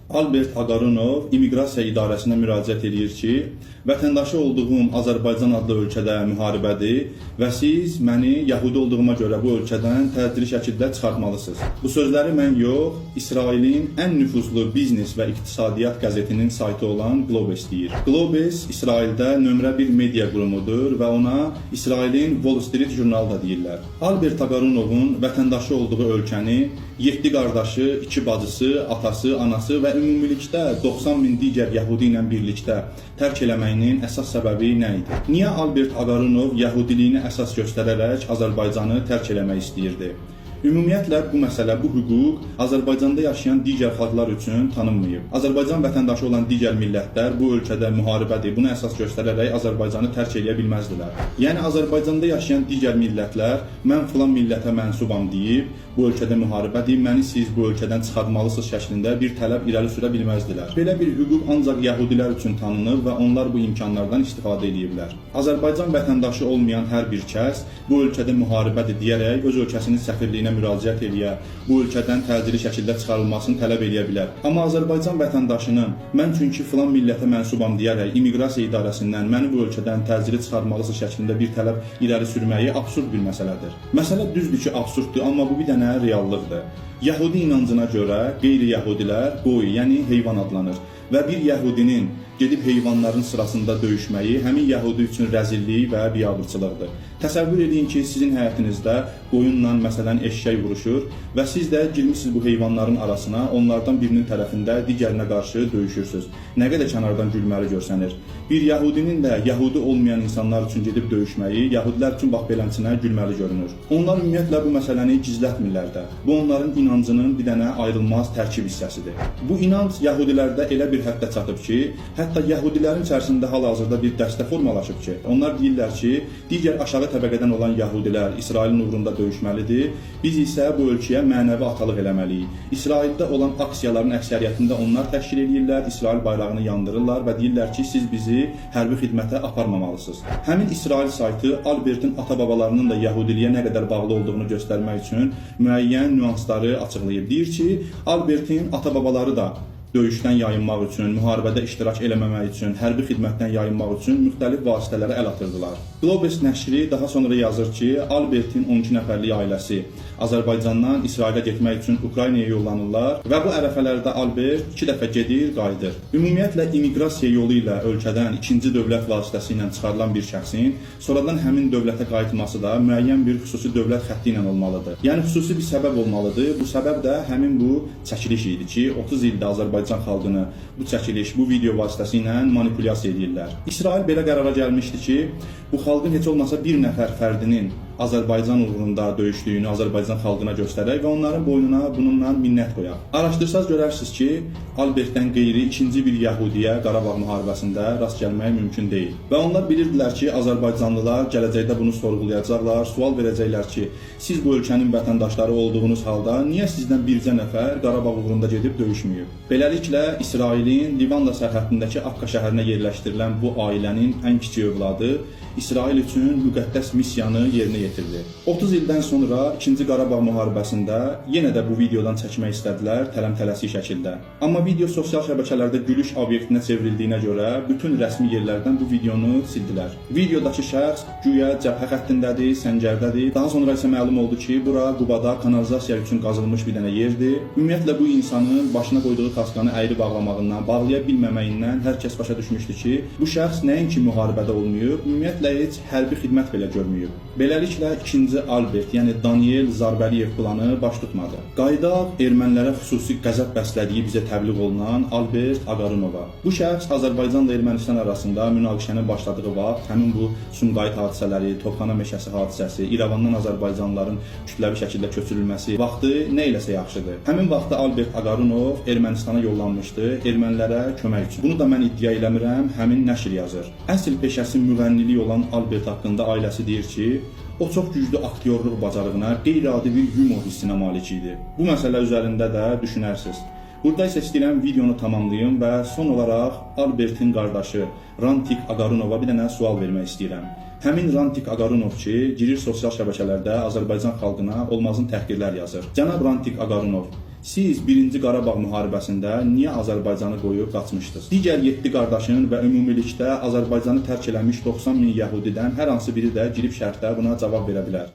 Albert Aqarunov immiqrasiya idarəsinə müraciət eləyir ki, vətəndaşı olduğum Azərbaycan adlı ölkədə müharibədir və siz məni yəhudi olduğuma görə bu ölkədən təcili şəkildə çıxartmalısınız. Bu sözləri mən yox, İsrailin ən nüfuzlu biznes və iqtisadiyyat qəzetinin saytı olan Globes deyir. Globes İsraildə nömrə bir media qurumudur və ona İsrailin Wall Street jurnalı da deyirlər. Albert Aqarunovun vətəndaşı olduğu ölkəni 7 qardaşı, 2 bacısı, atası, anası və ümumilikdə 90 min digər yəhudi ilə birlikdə tərk eləməyinin əsas səbəbi nə idi? Niyə Albert Aqarunov yəhudiliyini əsas göstərərək Azərbaycanı tərk eləmək istəyirdi? Ümumiyyətlə bu məsələ, bu hüquq Azərbaycanda yaşayan digər xalqlar üçün tanınmayıb. Azərbaycan vətəndaşı olan digər millətlər bu ölkədə müharibədir, bunu əsas göstərərək Azərbaycanı tərk eləyə bilməzdilər. Yəni Azərbaycanda yaşayan digər millətlər mən filan millətə mənsubam deyib, bu ölkədə müharibədir, məni siz bu ölkədən çıxartmalısınız şəklində bir tələb irəli sürə bilməzdilər. Belə bir hüquq ancaq yəhudilər üçün tanınıb və onlar bu imkanlardan istifadə eləyiblər. Azərbaycan vətəndaşı olmayan hər bir kəs bu ölkədə müharibədir deyərək öz ölkəsinin səfirliyinə müraciət eləyə, bu ölkədən təcili şəkildə çıxarılmasını tələb eləyə bilər. Amma Azərbaycan vətəndaşının mən çünki filan millətə mənsubam deyərək immiqrasiya idarəsindən məni bu ölkədən təcili çıxarmalısınız şəklində bir tələb irəli sürməyi absurd bir məsələdir. Məsələ düzdür ki, absurddur, amma bu bir dənə reallıqdır. Yəhudi inancına görə qeyri-yəhudilər qoy, yəni heyvan adlanır və bir yəhudinin gedib heyvanların sırasında döyüşməyi həmin yəhudi üçün rəzillik və biabırçılıqdır. Təsəvvür edin ki, sizin həyətinizdə qoyunla məsələn eşşək vuruşur və siz də girmisiniz bu heyvanların arasına, onlardan birinin tərəfində digərinə qarşı döyüşürsüz. Nə qədər kənardan gülməli görsənir. Bir yəhudinin də yəhudi olmayan insanlar üçün gedib döyüşməyi yəhudilər üçün bax beləsinə gülməli görünür. Onlar ümumiyyətlə bu məsələni gizlətmirlər də. Bu onların inancının bir dənə ayrılmaz tərkib hissəsidir. Bu inanc yəhudilərdə elə bir həddə çatıb ki, hətta yəhudilərin içərisində hal-hazırda bir dəstə formalaşıb ki, onlar deyirlər ki, digər aşağı təbəqədən olan yəhudilər İsrailin uğrunda döyüşməlidir. Biz isə bu ölkəyə mənəvi atalıq eləməliyik. İsraildə olan aksiyaların əksəriyyətində onlar təşkil eləyirlər, İsrail bayrağını yandırırlar və deyirlər ki, siz bizi hərbi xidmətə aparmamalısınız. Həmin İsrail saytı Albertin ata-babalarının da yəhudiliyə nə qədər bağlı olduğunu göstərmək üçün müəyyən nüansları açıqlayır. Deyir ki, Albertin ata-babaları da döyüşdən yayınmaq üçün, müharibədə iştirak eləməmək üçün, hərbi xidmətdən yayınmaq üçün müxtəlif vasitələrə əl atırdılar. Globes nəşri daha sonra yazır ki, Albertin 12 nəfərlik ailəsi Azərbaycandan İsrailə getmək üçün Ukraynaya yollanırlar və bu ərəfələrdə Albert 2 dəfə gedir, qayıdır. Ümumiyyətlə immiqrasiya yolu ilə ölkədən ikinci dövlət vasitəsi ilə çıxarılan bir şəxsin sonradan həmin dövlətə qayıtması da müəyyən bir xüsusi dövlət xətti ilə olmalıdır. Yəni xüsusi bir səbəb olmalıdır. Bu səbəb də həmin bu çəkiliş idi ki, 30 ildə Azərbaycan xalqını bu çəkiliş, bu video vasitəsilə manipulyasiya edirlər. İsrail belə qərara gəlmişdi ki, bu xalqın heç olmasa bir nəfər fərdinin Azərbaycan uğrunda döyüşdüyünü Azərbaycan xalqına göstərək və onların boynuna bununla minnət qoyaq. Araşdırsaz görərsiniz ki, Albertdən qeyri ikinci bir yəhudiyə Qarabağ müharibəsində rast gəlmək mümkün deyil. Və onlar bilirdilər ki, Azərbaycanlılar gələcəkdə bunu sorğulayacaqlar, sual verəcəklər ki, siz bu ölkənin vətəndaşları olduğunuz halda niyə sizdən bircə nəfər Qarabağ uğrunda gedib döyüşməyib? Beləliklə İsrailin Livanla sərhəddindəki Akka şəhərinə yerləşdirilən bu ailənin ən kiçik övladı İsrail üçün müqəddəs missiyanı yerinə yetirdi. 30 ildən sonra 2-ci Qarabağ müharibəsində yenə də bu videodan çəkmək istədilər tələm-tələsik şəkildə. Amma video sosial şəbəkələrdə gülüş obyektinə çevrildiyinə görə bütün rəsmi yerlərdən bu videonu sildilər. Videodakı şəxs güya cəbhə xəttindədir, səngərdədir. Daha sonra isə məlum oldu ki, bura Qubada kanalizasiya üçün qazılmış bir dənə yerdir. Ümumiyyətlə bu insanın başına qoyduğu kaskanı əyri bağlamağından, bağlaya bilməməyindən hər kəs başa düşmüşdü ki, bu şəxs nəinki müharibədə olmayıb, ümumiyyətlə heç hərbi xidmət belə görməyib. Beləliklə ikinci Albert, yəni Daniel Zarbəliyev planı baş tutmadı. Qayıdaq ermənilərə xüsusi qəzəb bəslədiyi bizə təbliğ olunan Albert Aqarunova. Bu şəxs Azərbaycanla Ermənistan arasında münaqişənin başladığı vaxt həmin bu Sumqayıt hadisələri, Topxana meşəsi hadisəsi, İrəvandan Azərbaycanlıların kütləvi şəkildə köçürülməsi vaxtı nə eləsə yaxşıdır. Həmin vaxtda Albert Aqarunov Ermənistana yollanmışdı ermənilərə kömək üçün. Bunu da mən iddia eləmirəm, həmin nəşr yazır. Əsl peşəsi müğənnilik olan Albert haqqında ailəsi deyir ki, o çox güclü aktyorluq bacarığına, qeyri-adi bir yumor hissinə malik idi. Bu məsələ üzərində də düşünərsiniz. Burada isə istəyirəm videonu tamamlayım və son olaraq Albertin qardaşı Rantik Aqarunova bir dənə sual vermək istəyirəm. Həmin Rantik Aqarunov ki, girir sosial şəbəkələrdə Azərbaycan xalqına olmazın təhqirlər yazır. Cənab Rantik Aqarunov, Siz 1-ci Qarabağ müharibəsində niyə Azərbaycanı qoyub qaçmışdınız? Digər 7 qardaşın və ümumilikdə Azərbaycanı tərk eləmiş 90 min yəhudidən hər hansı biri də girib şərhdə buna cavab verə bilər.